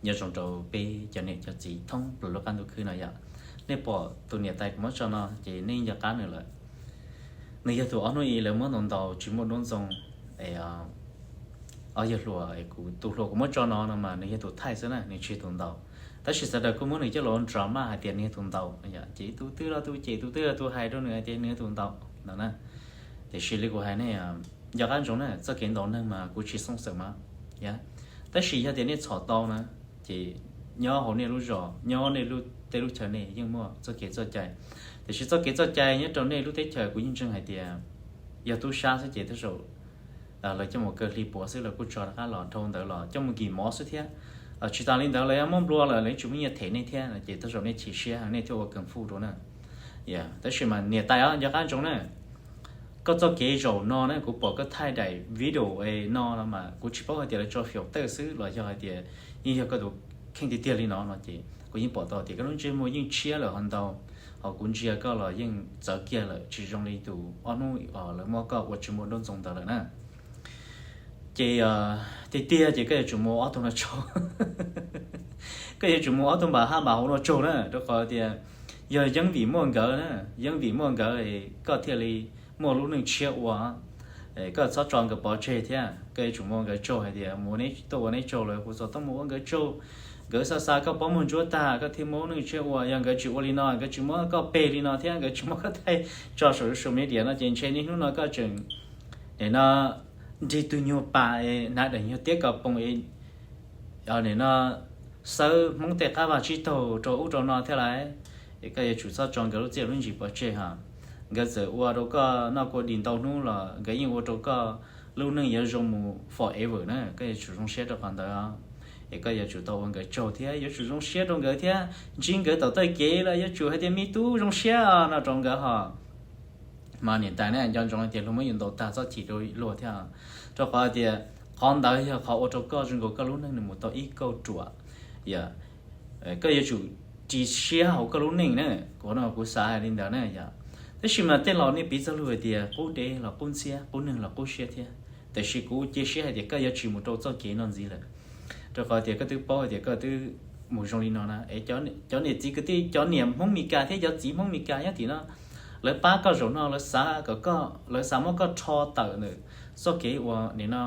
Nyob zoo rau peb cov niam cov txiv thoob plaws lub qab ntuj khwb no yom. Nej pom tus niam tais kuv muab tso no ces nej nco qab nws lawm. Nws yog tus ob hnub ib lawv muab ntaus ntaus tsis muaj duab ntxoo. Es ob yawg hluas, kuv tus hluas kuv muab tso no no mas nws yog tus thaij xwb na, nws tsis yog tus ntaus. Tab sis sawv daws kuj muab nws coj los ua drama hais tias nws yog tus ntaus, ces tus twg los tus cem, tus twg los tus hais rau nws hais tias nws yog tus ntaus no na. Tiam sis li kuv hais nej, nco qab ntsoov na, txoj kev ntaus neeg mas kuv tsis xoob xeem mas, tab sis yog tias nej txhom tau na, ces nyob hauv nej lub zos, nyob nej tej lub chaw nej yeej muaj txoj kev txoj cai. Tiam sis txoj kev txoj cai nyob rau nej lub teb chaws kuv yeej ntseeg hais tias yog tub sab xwb ces tej zaum lawv coj mus kaw hli puav xwb lawv kuj tso rov qab los, dhau ntawd los coj mus nkim mov xwb thiab. Tsis tas li ntawd lawv muab nplua lawm lawv tseem muaj nyiaj them nej thiab no ces tej zaum nej chim siab heev nej thiaj ua kung fu rau na. Tab sis mas niam tais os, nco qab ntsoov na, koj txoj kev zaum no na, kuv pom koj thaij daim video no no mas kuv tsis paub hais tias lawv tso filter xwb los yog hais tias yeej yog koj tus kheej tiag tiag li no no ces kuv yeej pom tau tias koj lub ntsej muag yeej tshiab lawm ho ntau, ho kuv ntsia koj los yeej txawv kiag lawm, tsis zoo li tus ob hnub lawv muab koj ua tsis muaj duab ntxoo ntawd lawm na. Ces tiag tiag ces koj yuav tsum mus ob tug no tsaug. Koj yuav tsum mus ob tug npam haj npam hauv no tsaug na, rau qhov tias yog yeeb vim muaj nkawd na, yeeb vim muaj nkawd koj thiaj li muaj lub neej tshiab ua. Koj txhob tso nkawd pov tseg thiab, koj yuav tsum mus ua nkawd tsaug hais tias mus tuaj ua neb tsaug lawm, kuv txom tau mus ua nkawd tsaug. Nkawd xa xa koj pob muag ntsuab tag koj thiaj muaj lub neej tshiab ua, yog nkawd tsis ua li no, nkawd tsis muab koj peg li no thiab nkawd tsis muab koj thaij tso saum social media no ces ntshe niaj hnub no koj tseem, nim no nrig tug nyuag pas, hnav daim nyuag tiab kas poos, nim no xawb Hmoob tej qab vaj tsib taug rau ub rau no thiab lauj. Es koj yuav tsum txhob tso nkawd lub txiaj lub ntsig pov tseg ho. Nkawd txawm ua rau koj noj kua dis ntau hnub los nkawd yeej ua rau koj lub neej yuav zoo mus forever na, koj yuav tsum zoo siab rau qhov ntawd. Es koj yuav tsum tau ua nkawd tsaug thiab yuav tsum zoo siab rau nkawd thiab ntsib nkawd tom tej kev los yuav tsum hais tias me tub zoo siab no rau nkawd ho. Mas niam tais ne, nco ntsoov hais tias luag muab yus ntaus tag txhob chim rau luag thiab, rau qhov tias qhov ntawd yog qhov ua rau koj zoo nkaus koj lub neej nws mus tau ib kauj ruam. Yog koj yuav tsum ris siab hauv koj lub neej na, kuv no kuv xav hais li ntawd na yom. Tab sis mas tej laus nej piv txoj lus hais tias qub deb los qub ntxhiab, qub neeg los qub siab thiab, tiam sis kuv cia siab hais tias koj yuav tsis mus rau txoj kev no ntxiv lawm. Rau qhov tias koj twb paub hais tias koj twb mus zoo li no na, es cov niam txiv kwv tij, cov niam Hmoob Mes Kas thiab cov txiv Hmoob Mes Kas nyob tim no, lawv pab koj zaum no, lawv xav kom koj, lawv xav muab koj rho tawm ntawm txoj kev uas nim no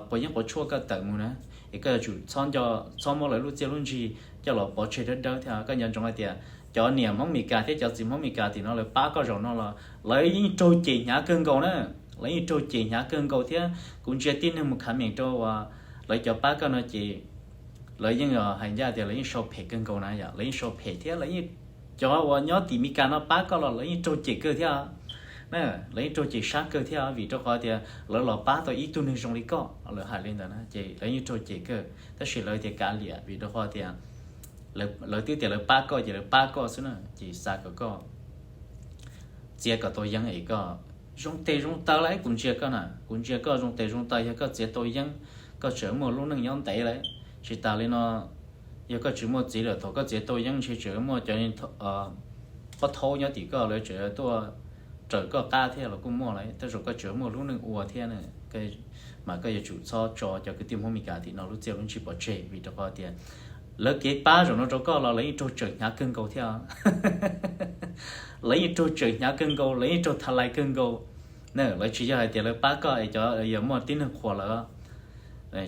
quav yeeb quav tshuaj koj tawm mus na. Es koj yuav tsum txhob muab lawv lub txiaj lub ntsig coj los pov tseg dawb dawb thiab. Koj nco ntsoov hais tias cov niam Hmoob Mes Kas thiab cov txiv Hmoob Mes Kas tim no lawv pab koj zaum no los lawv yeej raug cem hnyav kawg nkaus na. Lawv yeej raug cem hnyav kawg nkaus thiab. Kuv ntsia tib neeg mus khav meem rau uas lawv cov pab koj no ces lawv yeej hais ncaj tias lawv yeej sau phem kawg nkaus na yom, lawv yeej sau phem thiab lawv yeej, cov uas nyob tim Mes Kas no pab koj los lawv yeej raug cem kawg thiab. Lawv yeej raug cem sab kawg thiab vim rau qhov tias lawv los pab tau ib tug neeg zoo li koj, lawv hais li ntawd na ces lawv yeej raug cem kawg, tab sis lawv tias kav liam vim rau qhov tias lawv twb tias lawv pab koj ces lawv pab koj xwb na, ces xav kom koj txiav kom tau yeeb es koj zoo tes zoo taw lawm. Kuv ntsia koj na, kuv ntsia koj zoo tes zoo taw, yog koj txiav tau yeeb koj tseem muaj lub neej nyob ntev lawm. Tsis tas li no, yog koj tsis muaj txiv lawm thaum koj txiav tau yeeb ntshe tseem muaj cov pob thaub nyob tim koj lawv tseem tuaj raws koj qab thiab los kuj muaj lawm, tej zaum koj tseem muaj lub neej ua thiab na. Mas koj yuav tsum txhob tso cov kwv tij Hmoob Mes Kas tim no lub txiaj lub ntsig pov tseg vim rau qhov tias lawv kev pab zaum no rau koj los lawv yeej raug tsawm hnyav kawg nkaus thiab. Lawv yeej raug tsawm hnyav kawg nkaus, lawv yeej raug tha lais kawg nkaus. Lawv tsis yog hais tias lawv pab koj es cov yog muaj tib neeg qhuas lawv,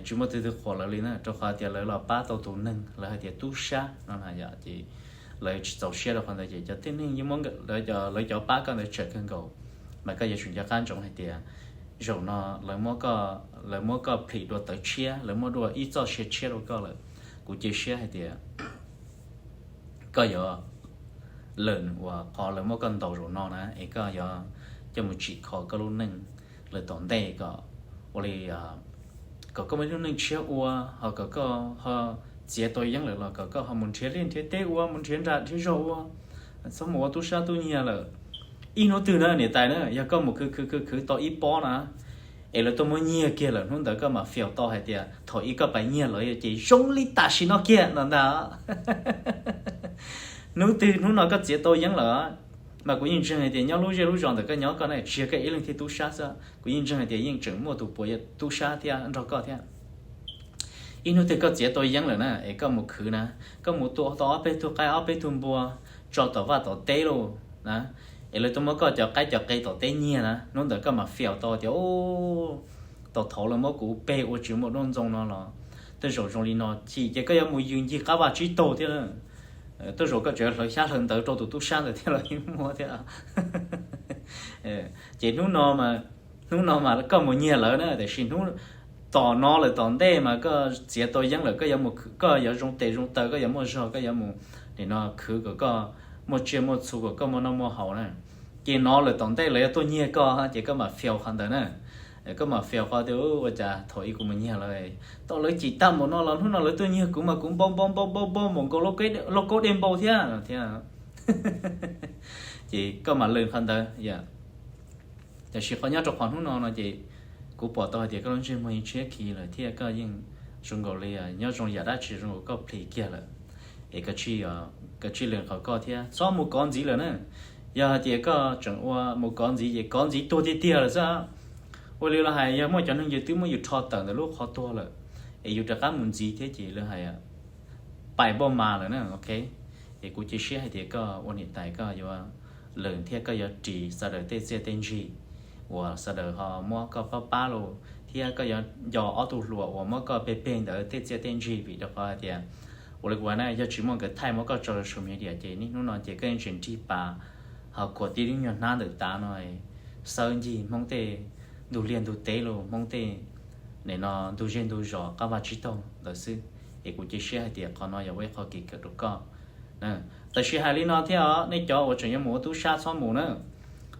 tsis muaj tug twg qhuas lawv li na, rau qhov tias lawv los pab tau tus neeg lawv hais tias tub sab no na yom, ces lawv tsis txaus siab rau qhov ntawd ces cov tib neeg yeej muab lawv cov pab koj ntawd tsawm kawg nkaus. Mas koj yuav tsum nco qab ntsoov hais tias zaum no lawv muab koj, lawv muab koj plhis dua tawv tshiab, lawv muab dua ib txoj sia tshiab rau koj lawm. Kuv cia siab hais tias koj yuav learn uas qhov lawv muab koj ntaus zaum no na es koj yuav coj mus tsim kho koj lub neej lawm tom ntej kom ua li, kom koj muaj ib lub neej tshiab ua, ho kom koj ho txiav tau yeeb lawm los kom koj ho mus nrhiav liaj nrhiav teb ua, mus nrhiav nram nrhiav zog ua, txhob mus ua tub sab tub nyiag lawm. Ib hnub twg na niam tais na, yog koj mus khwv khwv khwv khwv tau ib pob na, es lawv tuaj muab nyiag kiag lawm, hnub ntawd koj mam fias tau hais tias thaum ub koj pais nyiag lawv ces zoo li tam sim no kiag no ntag. Hnub twg hnub no koj txiav tau yeeb lawm, mas kuv yeej ntseeg hais tias nyob lub zej lub zos ntawm koj nyob koj na tsis yog koj ib leeg thiaj tub sab xwb, kuv yeej ntseeg hais tias yeej tseem muaj tus puas tub sab thiab nrog koj thiab. Ib hnub twg koj txiav tau yeeb lawm na, es koj mus khwv na, koj mus tua tau ob peb tug qaib ob peb tug npua tso tom vaj tom teb lauj na, es lawv tuaj muab koj cov qaib cov qe tom teb nyiag na, hnub ntawd koj mam fiaus tau tias, tau thaum lawv muab kuv peg ua tsis muaj duab ntxoo no los tej zaum zoo li no, chim ces koj yuav mus yws ncig qab vaj tsib taug thiab. Tej zaum koj tseem yuav hlawv xyab hlawv ntawv rau tus tub sab ntawd thiab los yeej muaj thiab. Ces hnub no mas, hnub no mas koj mus nyiag lawv na, tiam sis hnub tom no lawm tom ntej mas koj txiav tau yeeb lawm, koj yuav mus, koj yuav zoo tes zoo taw, koj yuav muaj zog, koj yuav mus nim no khwv kom koj muaj tsiaj muaj txhu kom koj muaj noj muaj haus na. Ces no lawm tom ntej lawv yuav tuaj nyiag koj ces koj mam fiaus qhov ntawd na. Koj mam fiaus qhov tias, ua cas thaum ub kuv mus nyiag lawv, tau lawv cim tag npaum no los hnub no lawv tuaj nyiag kuv mas kuv npau npau npau npau npau npaum nkaus lauj kaub dej npau thiab thiab. Ces koj mam lees qhov ntawd. Tiam sis qhov nyob rau qhov hnub no no ces kuv pom tau hais tias koj lub ntsej muag yeej tshiab khiv lawm thiab koj yeej zoo nkaus li nyob zoo yam dab tsi zoo nkaus koj plis kiag lawm. Es koj tsij lees qhov koj thiab txhob mus kov ntxiv lawm na. Yog hais tias koj tseem ua mus kov ntxiv ces kov ntxiv tuag tiag tiag lawm xwb. Ua li los hais yog muaj cov neeg yus twb muab yus rho tawm ntawm lub qhov tuag lawm, es yus rov qab mus ntxiv thiab ces lawv hais pais npauj mas lawm na, ok. Es kuv cia siab hais tias koj ua niam tais koj yuav lees thiab koj yuav ris sawv daws tej txiaj tej ntsig uas sawv daws ho muab koj pab pab los thiab koj yuav nco ob tug hluas uas muab koj peg peg ntawd tej txiaj tej ntsig vim rau qhov hais tias ua li kuv hais na, yog tsis muaj nkawd thaij muab koj tso social media ces niaj hnub no ces koj yeej tseem nrig pas ho khuam tib lub nyuag hnab ntawm tav no xawb ncig Hmoob tej ntug liaj ntug teb los Hmoob tej nim no ntug zej ntug zos qab vaj tsib taug ntawd xwb. Es kuv cia siab hais tias qhov no yog ua ib qho kev kawm rau koj. Tab sis hais li no thiab os, nej cov uas tseem yuav mus ua tub sab txhob mus na.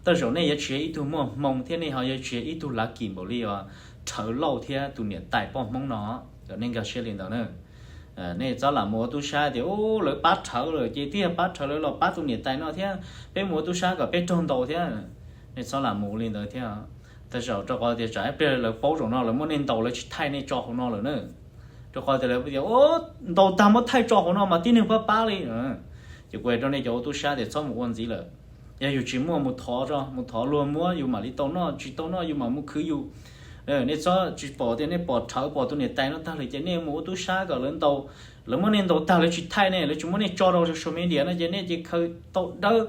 Tej zaum nej yuav tsis yog ib tug muaj hmoo thiab nej ho yuav tsis yog ib tug lav kim npaum li os Rhawv Lauj thiab tus niam tais poj Hmoob no, nej nkag siab li ntawd na. Nej txhob lam mus ua tub sab tias u lawv pab Rhawv lawm ces twb yog pab Rhawv lawv los pab tus niam tais no thiab, peb mus ua tub sab kom peb raug ntaus thiab. Nej txhob lam mus ua li ntawd thiab. Tej zaum rau qhov tias tsam ib pliag lawv paub zaum no lawv muab nej ntaus lawv tsis thaij nej tso hauv no lawm na. Rau qhov tias lawv tias ntaus tag muab thaij tso hauv no mas tib neeg pab pab li. Ces kuv hais rau nej cov ua tub sab tias txhob mus ua ntxiv lawm. Yog yus tsis muaj mus thov, mus thov luag muab yus mam li tau noj, tsis tau noj yus mam mus khwv yus. Nej txhob tsis pom tias nej pom Rhawv pom tus niam tais no tag lawm ces nej mus ua tub sab kom lawv ntaus, lawv muab nej ntaus tag lawv tsis thaij nej, lawv tsis muab nej tso rau social media no ces nej ces khaws tau dawb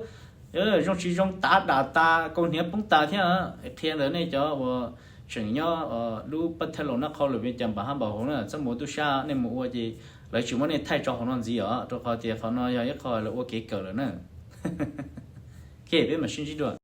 zoo tsis zoo tav dam tas kaus hniav poob tas thiab. Qhia ntawd nej cov uas tseem nyob lub pab thaj laus nab qhau lawm cas npam hab npam hauv na txhob mus ua tub sab, nej mus ua ces lawv tsis muab nej thaij tso hauv no ntxiv os, rau qhov tias qhov no yog ib qho lawv ua kev kawm lawm na. Ok, peb mam sib ntsib dua.